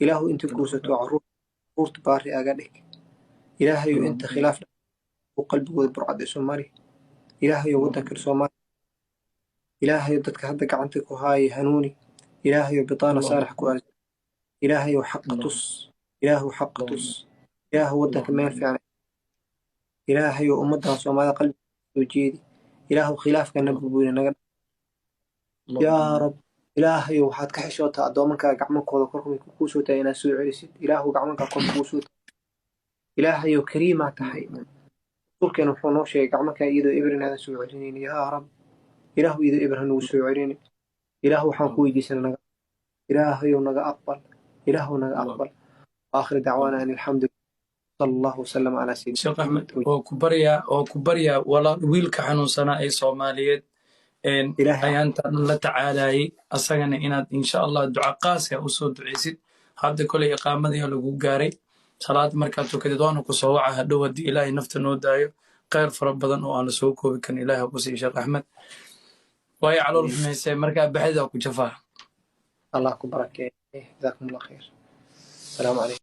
Ilaahu inta guursato carruurta baari aga dhig. Ilaahayow inta khilaaf u qalbigooda burcad isu mari. Ilaahayow waddanka Soomaaliya, Ilaahayow dadka hadda gacanta ku haaya hanuuni. Ilaahayow bitaana saalix ku arj. Ilaahayow xaqa tus, Ilaahu xaqa tus. Ilaahu waddanka meel fiican. Ilaahayow ummaddan Soomaalida qalbiga soo jeedi. Ilaahu khilaafkana burburi naga, yaa Rab. Ilaahayow waxaad ka xishootaa addoomankaa gacmankooda korka kuu soo tahay inaad soo celisid. Ilaahu gacmankaa kor kuu soo tahay. Ilaahayow kariimaa tahay. Rasuulkeena wuxuu noo sheegay gacmankaa iyadoo eber inaadan soo celinayn. Yaa Rab, Ilaahu iyadoo eber ha nagu soo celini. Ilaahu waxaan ku weydiisana naga, Ilaahayow naga aqbal, Ilaahu naga aqbal. Aakhir dacwaana an alxamdu sala Allahu wasalam calaa sayidina. Sheekh Axmed, waa ku baryaa, waa ku baryaa walaal. Wiilka xanuunsanaa ee Soomaaliyeed Ilaahay ayaantan dhan la tacaalayay, asagana inaad insha Allah duca qaasi ah usoo duceysid. Hadda koley iqaamadii lagu gaaray salaad markaad tukatid waana ku soo waca hadhow haddii Ilaahay nafta noo daayo. Khayr fara badan oo aan la soo koobi karin Ilaahay ha ku siiyo, Sheekh Axmed. Waayo calool xumaysay markaa baxida ku jafaa. Allah ku barakeeye. Jazaakum Allah khayr. Asalaamu calaykum.